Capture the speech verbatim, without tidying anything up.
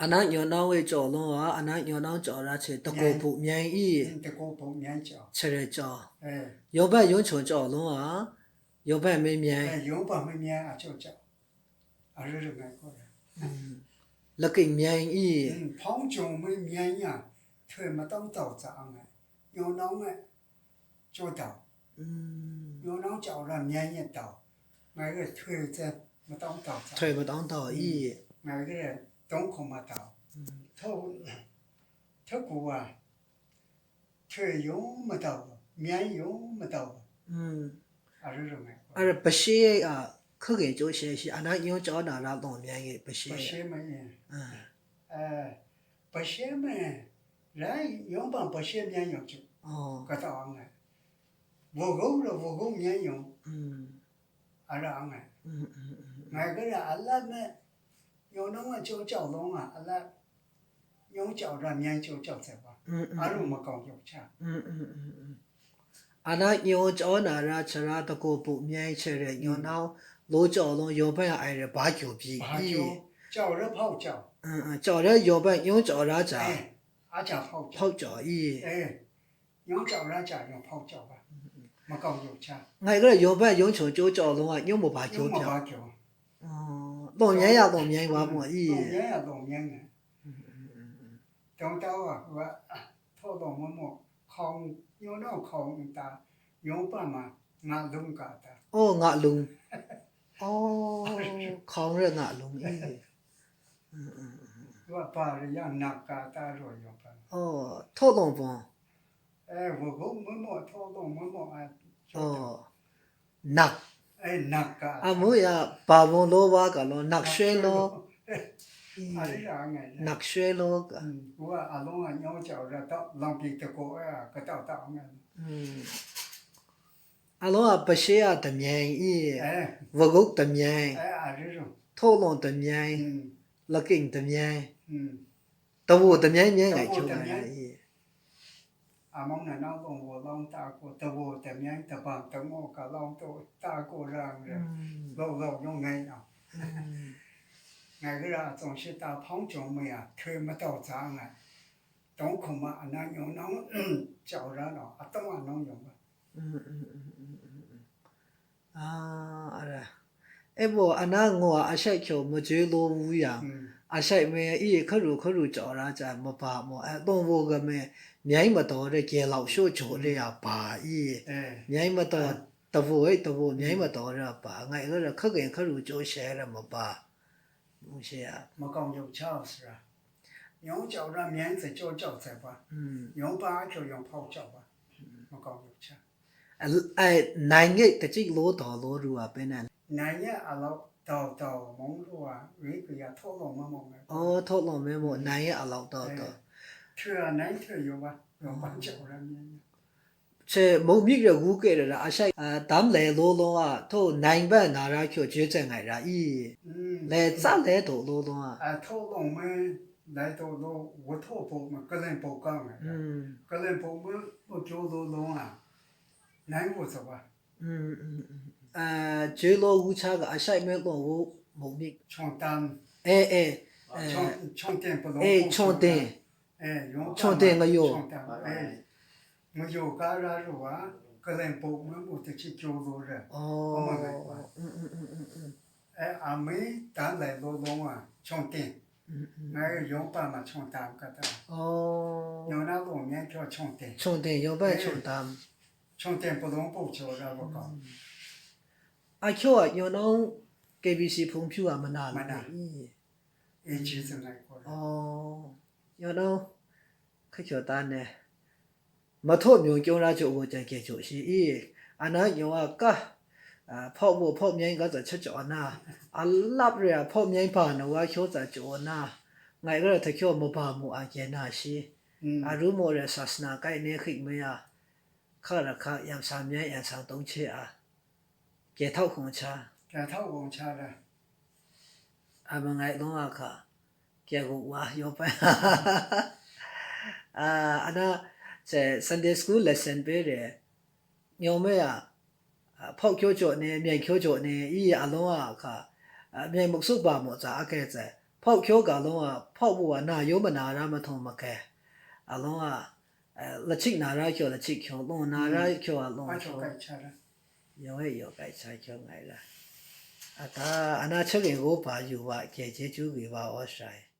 အနတ်ညိုနှောင်းဝေကြော်လွန်အား အနတ်ညိုနှောင်းကြော်ရချေ တကိုယ်ပူမြဲ ။အင်း တကိုယ်ပူမြဲကြော် ဆရကြော် ။အဲ ရုပ်ဘက်ရုံးချုပ်ကြော်လွန်အား ရုပ်ဘက်မင်းမြဲ အဲရုပ်ဘက်မင်းမြဲအကြော်ကြော် အရရငိုင်ကိုရ လကင်မြဲ ။အင်း ဖောင်းကြုံမင်းမြဲညထွေမတောင်းတောက်စာအငိုင်ညိုနှောင်းဝေ ကြော်တောက် ။ညိုနှောင်းကြော်ရမြဲညတောက် ငိုင်ကထွေမတောင်းတောက်စာ ထွေမတောင်းတောက် ။အင်း ငိုင်ကတုံးခုံမတောက် ။ထုံး ထုံးကူဝါ ထွေယုံမတောက် မြဲယုံမတောက် ။အရရငိုင်ကို အဲ့ဒါ ပရှေး အာ ခက်ခဲကြိုးရှဲရှိ အနတ်ညိုကြော်နာရတော့ မြဲရဲ့ ပရှေး ပရှေးမင်း အာ အဲ ပရှေးမင်း ရိုင်းရုံးပန်ပရှေးမြဲရုံးချုပ် အော် ကတော့အောင်ငယ် ဝုတ်ကုန်းတော့ဝုတ်ကုန်းမြဲရုံး อืม အဲ့ဒါအောင်ငယ် อืมอืมอืม ငါကလည်းအလတ်နဲ့ရုံးတော့ငါကြောက်ကြောက်လုံးကအလတ်ရုံးကြောက်တာမြဲကြောက်ကြောက်ဆက်ပါ อืมอืม အဲ့လိုမကောင်းကြောက်ချ อืมอืมอืมอืม အနတ်ညိုကြော်နာရချရတကိုယ်ပူမြဲချရညိုနှောင်းလိုကြော်လွန်ရောဘက်အိုင်ရဘာကျော်ပြီ ဘာကျော် ကြော်ရဖောက်ကြော် အင်းအင်းကြော်ရရောဘက်ညိုကြော်ရချာ အဲအချာဖောက်ကြော် ဖောက်ကြော်အီ အဲညိုကြော်ရချာရောဖောက်ကြော်ပါမကောင်းရုပ်ချာ ငါကလည်းရောဘက်ရုံးချုပ်ကြော်ကြော်လွန်ကညိုမဘာကျော် ညိုမဘာကျော် အော်လွန်မြဲရလွန်မြဲပါမော်အီ လွန်မြဲရလွန်မြဲငယ် တုံးတောင်းကဟိုကထောက်တော့မမော်ခေါင်းညိုတော့ခေါင်းတာရုံးပတ်မှာငါလုံးကတာ အော်ငါလုံး အော်ခေါင်းရငါလုံးအီ ဟိုကပါရရနာကတာရောရုံးပတ် အော်ထောက်တော့ပွန် အဲဝုတ်ကုန်းမမော်ထောက်တော့မမော်အဲ အော် နက် အဲနက်က အမိုးရဘာဘုံလိုဝါကလောနက်ရွှဲလို အရရငယ် နက်ရွှဲလိုက ဟိုကအလုံးကညောင်းကြောက်ရတော့လောင်ပြီတကောအဲကတောက်တောက်ငယ် အင်းအလုံးကပရှေးကတမြဲအီ အဲဝုတ်ကုန်းတမြဲ အဲအရရ ထောက်တော့တမြဲ လကင်တမြဲ တဝူတမြဲမြဲငယ်ချိုးငယ်အီ အမောင်နဲ့နောက်ပုံကိုလောင်းတအားကိုတဝူတမြဲတပံတငေါကလောင်းတို့တအားကိုရံရံလောလောရုံးငိုင်းအောင်ငယ်ကရအသွင်ရှိတာဖောင်းကြုံမရထွေမတော်သားငယ်တုံးခုံမအနာညုံနောင်းကြောက်ရတော့အတော့အနောင်းရုံပါ အာအဲ့ဒါအဲ့ပေါ်အနာငေါ်အရှိုက်ချိုမကျွေးလိုဘူးရံအရှိုက်မဲအီခရူခရူကြော်ရကြမပါမော်အသွင်ဝူကမဲမြိုင်းမတော်တဲ့ကဲလောက်ရှို့ချိုလေးရပါအီမြိုင်းမတော်တဝူတဝူမြိုင်းမတော်ရပါငါအဲ့ဒါခက်ခဲခရူကြော်ရှဲရမပါမရှိရမကောင်းရုပ်ချောက်စရာညောင်းကြောက်ရမြိုင်းစကြောက်ကြောက်ဆက်ပါညောင်းပါအချို့ယုံဖောက်ကြောက်ပါမကောင်းရုပ်ချောက် အဲနိုင်ငိတ်တကျိတ်လို့တော်လို့ရူအပဲနဲ့နိုင်ရဲ့အလောက်တော်တော်မုံလို့ဟာရိကရထုတ်လို့မမုံနဲ့အော်ထုတ်လို့မဲမို့နိုင်ရဲ့အလောက်တော်တော်ထွေနိုင်ထွေရောပါရောပါကြောက်ရမ်းနေချေမုံမြစ်ရဂူကဲ့ရတာအရှိုက်အတမ်းလဲလို့လုံးကထုတ်နိုင်ဘက်နာရချို့ကျွေးချက်ငိုင်ရအီလဲစလဲထုတ်လို့လုံးကအထုတ်လို့မဲလဲထုတ်လို့ဝထုတ်ဖို့မကလင်ပုတ်ကောင်းတယ်ကလင်ပုတ်မကျိုးလို့လုံးက နိုင်ဖို့ဆိုပါอืมอืมอืมအဲဂျေလိုဝူချာကအရှိုက်မဲလို့ဝူမုံမိချွန်တမ်အဲအဲအဲချွန်ချွန်တင်ပလောအဲချွန်တင်အဲယောချွန်တင်ငယောချွန်တမ်အဲငယောကားရလို့ပါကလင်ပုံမွေးမှုတစ်ချစ်ကြိုးလို့တဲ့ဩအမလိုက်ပါอืมอืมอืมอืมอืมအဲအမေတန်းလိုက်လို့လုံးဝချွန်တင်อืมอืมငါရုံးပါမှာချွန်တမ်ကတည်းကဩညောင်နောက်ပုံမြဲချောချွန်တင်ချွန်တင်ရုံးပါချွန်တမ် 从点不同步球的我讲。အချို့ကညော်နောင်း KBC ဖုံဖြူကမနာလို့မနာ အင်း အင်းကြီးစင်လိုက်ကို อ๋อညော်နောင်းခက်ချော်သားနဲ့မထုတ်မျိုးကျိုးသားချို့ကိုကြံကဲချို့ရှိအင်းအနာညော်ကကအာဖောက်ဖို့ဖောက်မြိုင်းကစားချက်ကြော်အနာအလပ်ရဖောက်မြိုင်းပါနဝါချိုးစားကြော်အနာငါကရထချော်မပါမှုအကဲနာရှိ အရူမော်ရဆာစနာကိုက်နေခိမယခရခယံသံမြဲယံသံတုံးချေအာကဲထောက်ခုံချာကဲထောက်ခုံချာလအမငိုင်လုံးအခါကဲကူဝါယောပဲအာအနာ Sunday school lesson ပေးတယ်ညော်မဲရဖောက်ချိုးချိုးနေမြိုင်ချိုးချိုးနေအီအလုံးအခါမြိုင်မုတ်စုပါမော်စာအကဲစဲ Hpawk hkyaw ga lawng a hpawk bu wa na yaw mana ra mahtaw makai, a lawng a, eh, lachik na ra hkyaw lachik hkyaw, lawng na ra hkyaw a lawng hkyaw, yaw e yaw kai cha hkyaw ngai ra. Ata, ana chak e go pa yu wa, ke je chu gwi wa aw shai.